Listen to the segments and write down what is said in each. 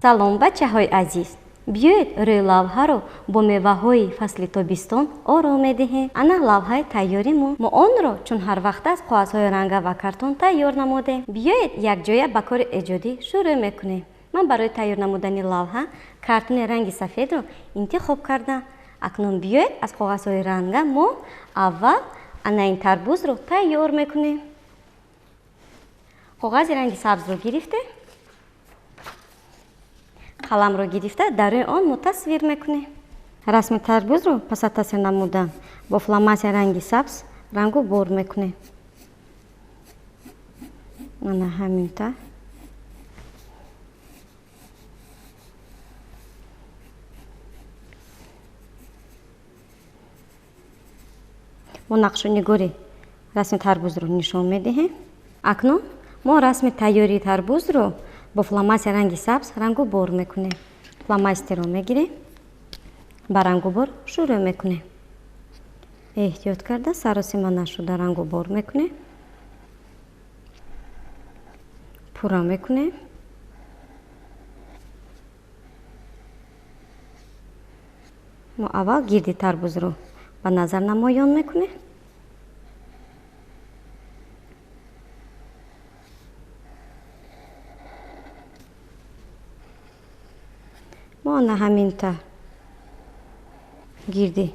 Салом, бачаҳои азиз! Биёед, рӯи лавҳаро бо меваҳои фасли тобистон оро медиҳем. Ана лавҳаи тайёри мо. Мо онро чун ҳар вақт аз коғазҳои ранга ва картон тайёр намудем. Биёед, якҷоя ба кори эҷодӣ шурӯъ мекунем. Ман барои тайёр намудани лавҳа картони ранги сафедро интихоб кардам. Акнун биёед, аз коғазҳои ранга мо аввал ана ин тарбузро тайёр мекунем. Коғази ранги сабзро гирифте, қаламро гирифта, дар рӯи он мо тасвир мекунем. Расми тарбузро пас аз тасвир намудан бо фломастер ранги сабз рангу бор мекунем. Ана ҳамин тавр. Мо нақшу нигори расми тарбузро нишон медиҳем. Акнун мо расми тайёрии тарбузро бо фломастер ранги сабз рангу бор мекунем. Фломастерро мегирем, ба рангубор шурӯъ мекунем. Эҳтиёт карда, саросима нашуда рангубор мекунем, пурра мекунем. Мо аввал гирди тарбузро ба назар намоён мекунем. Мо ана ҳамин тавр гирди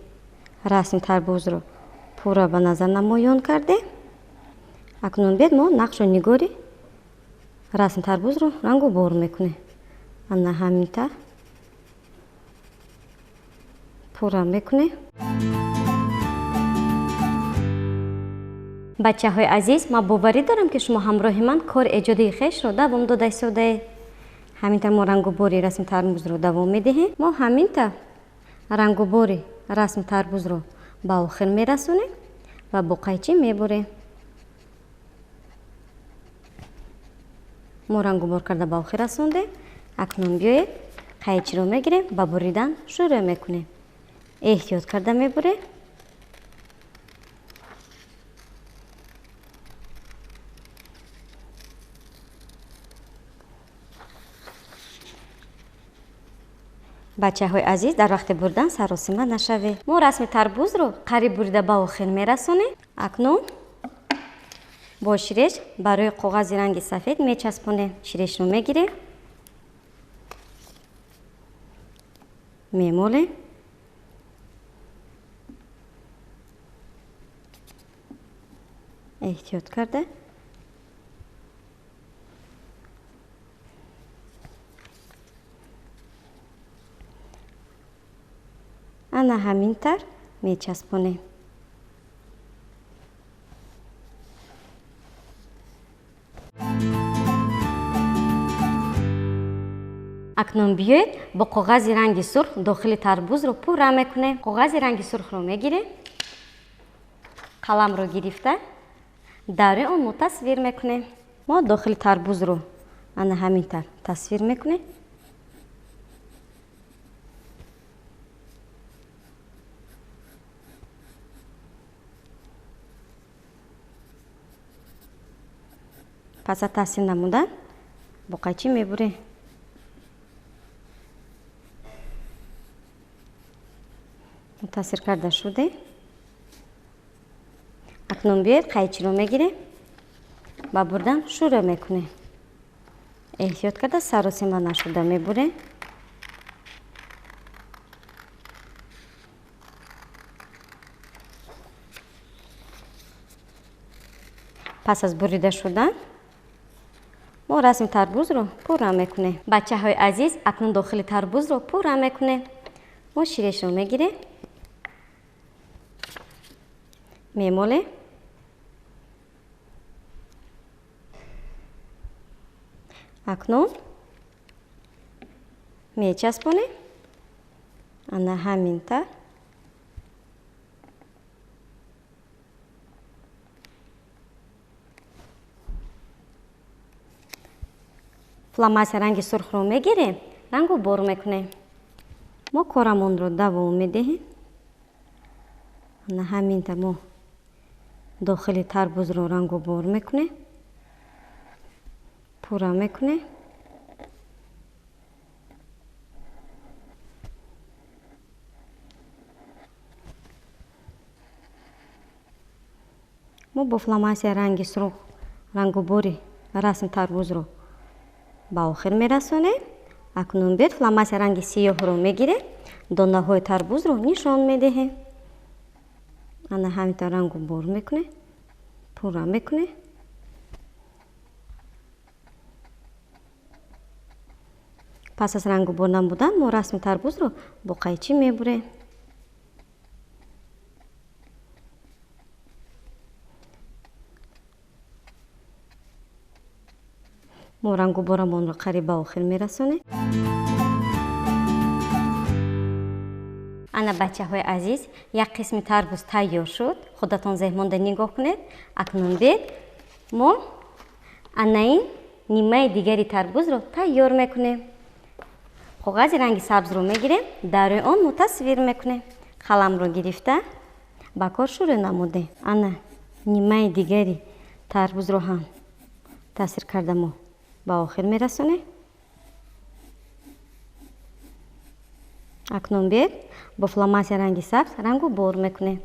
расми тарбузро пурра ба назар намоён кардем. Акнун бед, мо нақшу нигори расми тарбузро рангу бор мекунем. Ана ҳамин тавр пурра мекунем. Бачаҳои азиз, ман боварӣ дорам, ки шумо ҳамроҳи ман кори эҷодии хешро давом дода истодаед. Ҳамин тавр мо рангубори расми тарбузро давом медиҳем. Мо ҳамин тавр рангубори расми тарбузро ба охир мерасонем ва бо қайчӣ мебурем. Мо рангубор карда ба охир расондем. Акнун биёед, қайчиро мегирем, ба буридан шурӯъ мекунем. Эҳтиёт карда мебурем. Бачаҳои азиз, дар вақти бурдан саросима нашавед. Мо расми тарбузро қариб бурида ба охир мерасонем. Акнун бо ширеш барои коғази ранги сафед мечаспонем. Ширешро мегирем, мемолем. Эҳтиёт карда ана ҳамин тавр мечаспонем. Акнун биёед, бо коғази ранги сурх дохили тарбузро пурра мекунем. Коғази ранги сурхро мегирем, қаламро гирифта, дар рӯи он мо тасвир мекунем. Мо дохили тарбузро ана ҳамин тавр тасвир мекунем. Пас аз тасвир намудан бо қайчӣ мебурем. Тасвир карда шудем. Акнун биёед, қайчиро мегирем, ба бурдан шурӯъ мекунем. Эҳтиёт карда, саросима нашуда мебурем. Пас аз бурида шудан мо расми тарбузро пурра мекунем. Бачаҳои азиз, акнун дохили тарбузро пурра мекунем. Мо ширешро мегирем, мемолем. Акнун мечаспонем. Ана ҳамин тавр. Фломастер ранги сурхро мегирем, рангу бор мекунем. Мо корамонро давом медиҳем. Ана ҳамин тавр мо дохили тарбузро рангу бор мекунем, пурра мекунем. Мо бо фломастер ранги сурх рангубори расми тарбузро ба охир мерасонем. Акнун биёед фломастер ранги сиёҳро мегирем, донаҳои тарбузро нишон медиҳем. Ана ҳаминтавр рангубор мекунем, пурра мекунем. Пас аз рангубор намудан мо расми тарбузро бо қайчӣ мебурем. Мо рангуборамонро қариб ба охир мерасонем. Ана бачаҳои азиз, як қисми тарбуз тайёр шуд. Худатон зеҳмонда нигоҳ кунед. Акнун биед мо ана ин нимаи дигари тарбузро тайёр мекунем. Коғази ранги сабзро мегирем, дар рӯи он мо тасвир мекунем. Қаламро гирифта ба кор шурӯъ намудем. Ана нимаи дигари тарбузро ҳам тасвир карда мо ба охир мерасонем. Акнун биед бо фломастер ранги сабз рангубор мекунем.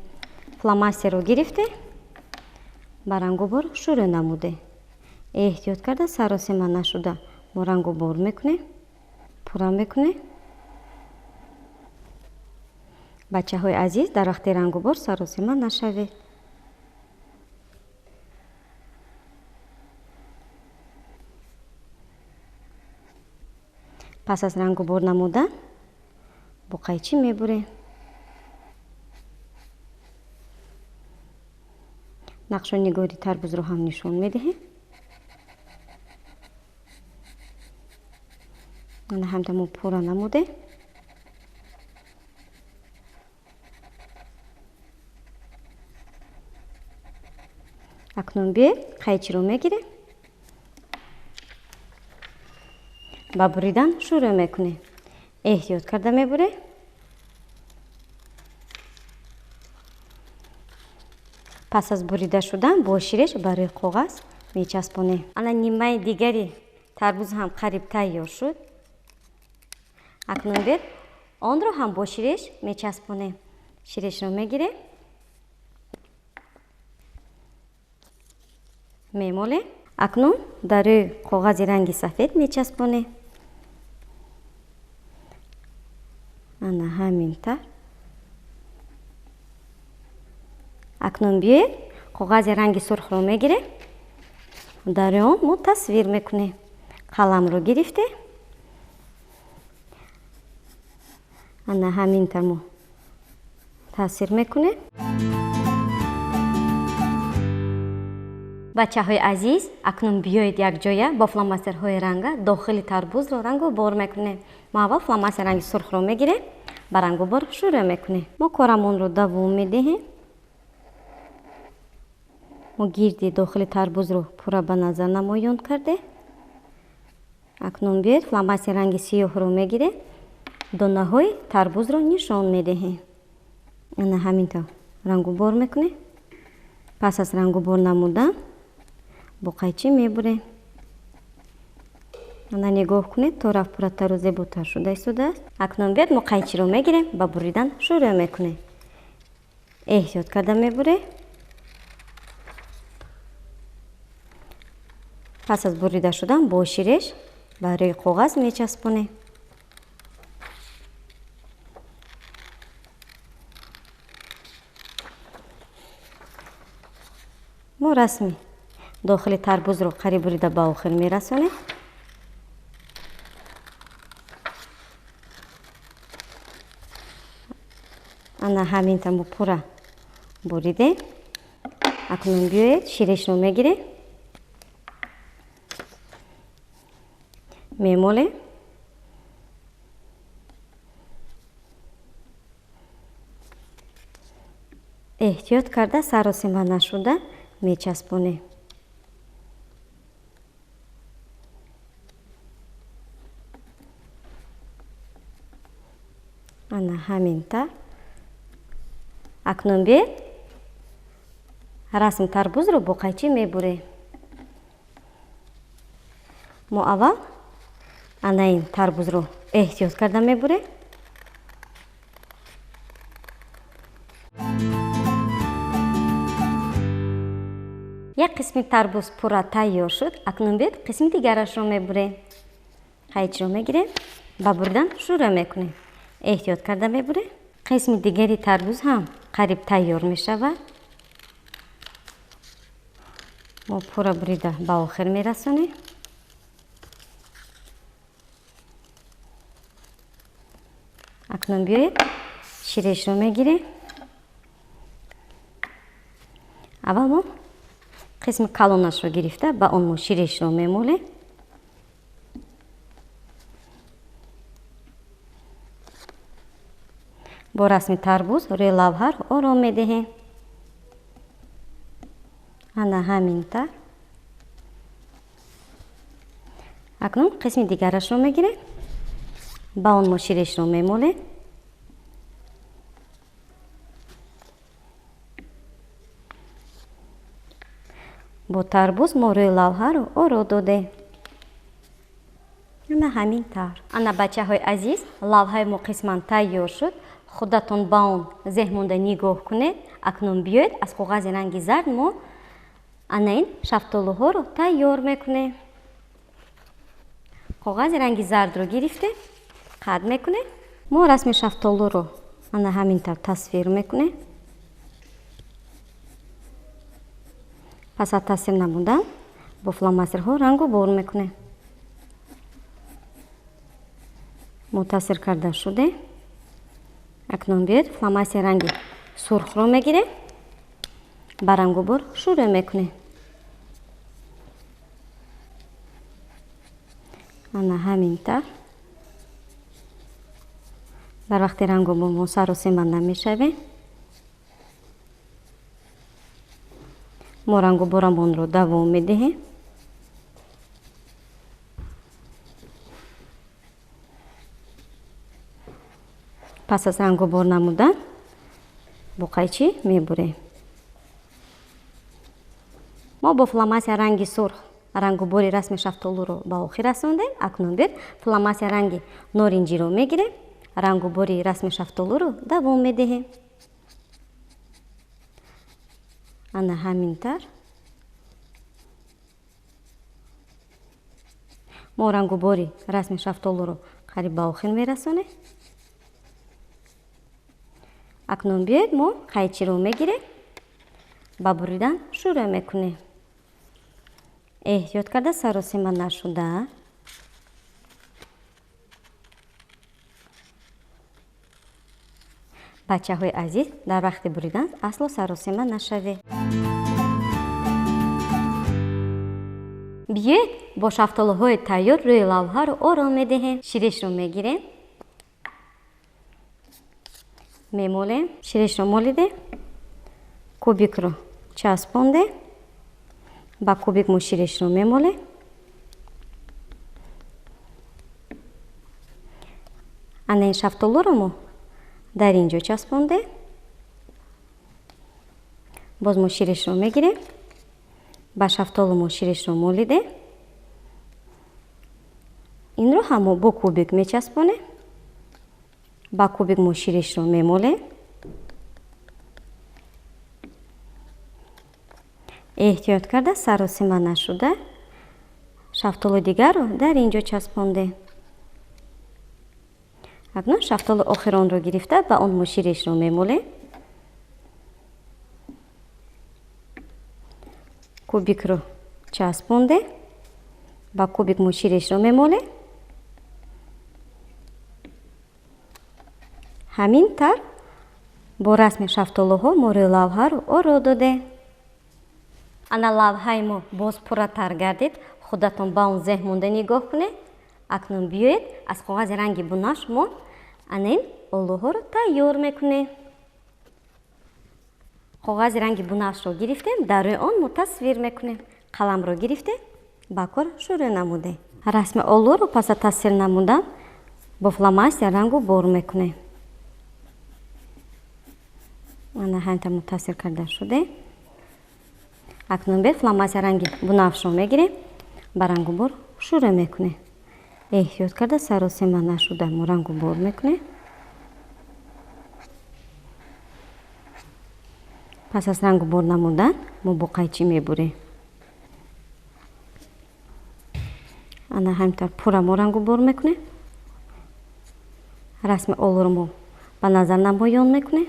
Фломастерро гирифте ба рангубор шурӯъ намудем. Эҳтиёт карда саросема нашуда мо рангубор мекунем, пурра мекунем. Бачаҳои азиз, дар вақти рангубор саросема нашавед. Пас аз рангубор намудан бо қайчӣ мебурем. Нақшу нигори тарбузро ҳам нишон медиҳем. Ана ҳамта мо пурра намудем. Акнун биед қайчиро мегирем, ба буридан шурӯъ мекунем. Эҳтиёт карда мебурем. Пас аз бурида шудан бо ширеш ба рӯи коғаз мечаспонем. Ана нимаи дигари тарбуз ҳам қариб тайёр шуд. Акнун биед онро ҳам бо ширеш мечаспонем. Ширешро мегирем, мемолем. Акнун дар рӯи коғази ранги сафед мечаспонем. Ана ҳамин тавр. Акнун биёед коғази ранги сурхро мегирем, дар он мо тасвир мекунем. Қаламро гирифте, ана ҳамин тавр мо тасвир мекунем. Бачаҳои азиз, акнун биёед якҷоя бо фломастерҳои ранга дохили тарбузро рангубор мекунем. Мо аввал фломастер ранги сурхро мегирем, ба рангубор шурӯъ мекунем. Мо корамонро давом медиҳем. Мо гирди дохили тарбузро пурра ба назар намоён кардем. Акнун биёед фломастер ранги сиёҳро мегирем, донаҳои тарбузро нишон медиҳем. Ана ҳамин тавр рангубор мекунем. Пас аз рангубор намудан бо қайчӣ мебурем. Ана нигоҳ кунед, то рафт пурратару зеботар шуда истодааст. Акнун биёед мо қайчиро мегирем, ба буридан шурӯъ мекунем. Эҳтиёт карда мебурем. Пас аз бурида шудан бо ширеш ба рӯи коғаз мечаспонем. Мо расми дохили тарбузро қариб бурида ба охир мерасонем. Ана ҳамин тавр мо пурра буридем. Акнун биёед ширешро мегирем, мемолем. Эҳтиёт карда саросима нашуда мечаспонем. Ана ҳамин тавр. Акнун биёед расм тарбузро бо қайчӣ мебурем. Мо аввал ана ин тарбузро эҳтиёт карда мебурем. Як қисми тарбуз пурра тайёр шуд. Акнун биёед қисми дигарашро мебурем. Қайчиро мегирем, ба буридан шурӯъ мекунем. Эҳтиёт карда мебурем. Қисми дигари тарбуз ҳам қариб тайёр мешавад. Мо пурра бурида ба охир мерасонем. Акнун биёед ширешро мегирем. Аввал мо қисми калонашро гирифта ба он мо ширешро мемолем. Бо расми тарбуз рӯи лавҳаро ором медиҳем. Ана ҳамин тавр. Акнун қисми дигарашро мегирем, ба он мо ширешро мемолем. Бо тарбуз мо рӯи лавҳаро оро додем. Ана ҳамин тавр. Ана бачаҳои азиз, лавҳаи мо қисман тайёр шуд. Худатон ба он зеҳн монда нигоҳ кунед. Акнун биёед аз коғази ранги зард мо ана ин шафтолуҳоро тайёр мекунем. Коғази ранги зардро гирифтем, қад мекунем. Мо расми шафтолуро ана ҳамин тавр тасвир мекунем. Пас аз тасвир намудан бо фломастерҳо рангу бор мекунем. Мо тасвир карда шудем. Акнун биёед фломастер ранги сурхро мегирем, ба рангу бор шурӯъ мекунем. Ана ҳамин тавр. Дар вақти рангу бор мо саросима намешавем. Мо рангу борамонро давом медиҳем. Пас аз рангу бор намудан бо қайчӣ мебурем. Мо бо фломастер ранги сурх рангубори расми шафтолуро ба охир расондем. Акнун биёед фломастер ранги норинҷиро мегирем, рангубори расми шафтолуро давом медиҳем. Ана ҳамин тавр. Мо рангубори расми шафтолуро қариб ба охир мерасонем. Акнун биёед мо қайчиро мегирем, ба буридан шурӯъ мекунем. Эҳтиёт карда саросима нашуда. Бачаҳои азиз, дар вақти буридан асло саросима нашавед. Биёед бо шафтолуҳои тайёр рӯи лавҳаро ором медиҳем. Ширешро мегирем, мемолем. Ширешро молидем, кубикро часпондем, ба кубик мо ширешро мемолем. Ана ин шафтолуро мо дар ин ҷо часпондем. Боз мо ширешро мегирем, ба шафтолу мо ширешро молидем. Инро ҳам мо бо кубик мечаспонем. Ба кубик мо ширешро мемолем. Эҳтиёт карда саросима нашуда шафтолу дигарро дар ин ҷо часпондем. Акнун шафтолу охиронро гирифта ба он мо ширешро мемолем. Кубикро часпондем, ба кубик мо ширешро мемолем. Ҳамин тавр бо расми шафтолуҳо мо рӯи лавҳаро оро додем. Ана лавҳаи мо боз пурратар гардид. Худатон ба он зеҳн монда нигоҳ кунед. Акнун биёед аз коғази ранги бунафш мо ана ин олуҳоро тайёр мекунем. Коғази ранги бунафшро гирифтем, дар рӯи он мо тасвир мекунем. Қаламро гирифтем, ба кор шурӯъ намудем. Расми олуро пас аз тасвир намудан бо фломастер рангу бор мекунем. Ана ҳамин тавр мо тасвир карда шудем. Акнун биёед фломастер ранги бунафшро мегирем, ба рангу бор шурӯъ мекунем. Эҳтиёт карда саросима нашуда мо рангу бор мекунем. Пас аз рангу бор намудан мо бо қайчӣ мебурем. Ана ҳаминтавр пурра мо рангубор мекунем. Расми олуро мо ба назар намоён мекунем.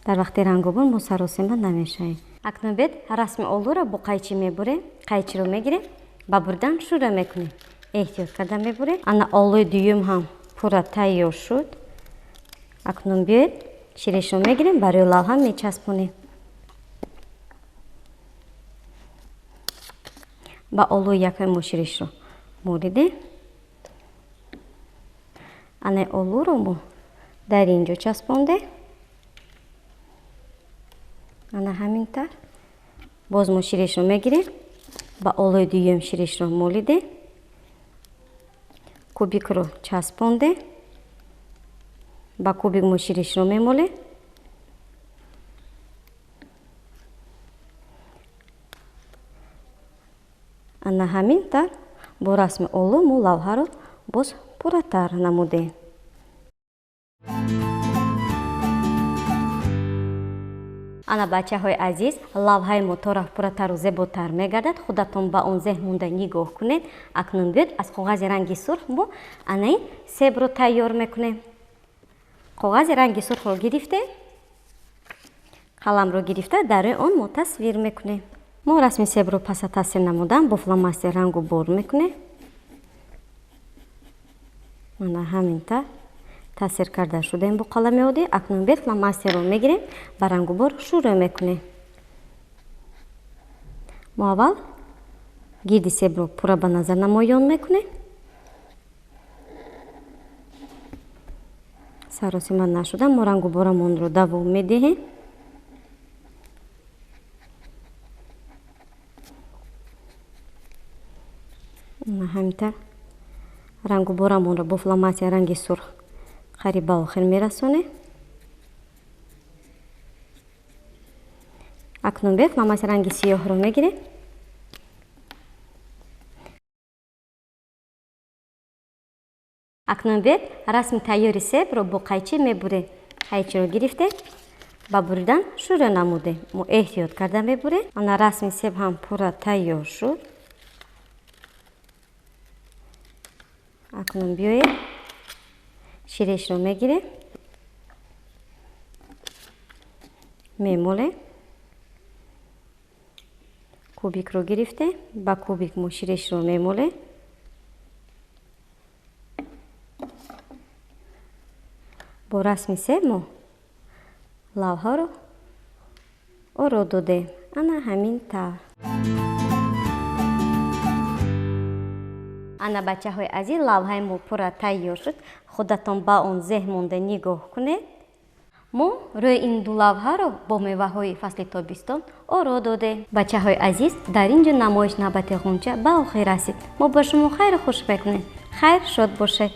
Дар вақти рангубор мо саросима намешавем. Акнун биёед расми олуро бо қайчи мебурем. Қайчиро мегирем, ба буридан шурӯъ мекунем. Эҳтиёт карда мебурем. Ана олуи дуюм ҳам пурра тайёр шуд. Акнун биёед ширешро мегирем, барои лавҳа мечаспонем. Ба олуи якум мо ширешро молидем. Ана олуро мо дар ин ҷо часпондем. Ана ҳамин тавр. Боз мо ширешро мегирем, ба олуи дуюм ширешро молидем, кубикро часпондем, ба кубик мо ширешро мемолем. Ана ҳамин тавр бо расми олу мо лавҳаро боз пурратар намудем. Ана бачаҳои азиз, лавҳаи мо то рафт пурратару зеботар мегардад. Худатон ба он зеҳн монда нигоҳ кунед. Акнун биёед аз коғази ранги сурх мо ана ин себро тайёр мекунем. Коғази ранги сурхро гирифтем, қаламро гирифта дар рӯи он мо тасвир мекунем. Мо расми себро пас аз тасвир намудан бо фломастер рангу бор мекунем. Ана ҳамин тавр тасвир карда шудем бо қалами оддӣ. Акнун биёед фломастерро мегирем, ба рангубор шурӯъ мекунем. Мо аввал гирди себро пурра ба назар намоён мекунем. Саросима нашуда мо рангуборамонро давом медиҳем. Ҳамин тавр рангуборамонро бо фломастер ранги сурх қариб ба охир мерасонем. Акнун биёед фломастер ранги сиёҳро мегирем. Акнун биёед расми тайёри себро бо қайчи мебурем. Қайчиро гирифтем, ба буридан шурӯъ намудем. Мо эҳтиёт карда мебурем. Ана расми себ ҳам пурра тайёр шуд. Акнун биёед ширешро мегирем, мемолем. Кубикро гирифтем, ба кубик мо ширешро мемолем. Бо расми себ мо лавҳаро оро додем. Ана ҳамин тавр. Ана бачаҳои азиз, лавҳаи мо пурра тайёр шуд. Худатон ба он зеҳн монда нигоҳ кунед. Мо рӯи ин ду лавҳаро бо меваҳои фасли тобистон оро додем. Бачаҳои азиз, дар ин ҷо намоиш навбати ғунча ба охир расид. Мо ба шумо хайру хуш мекунем. Хайр, шод бошед.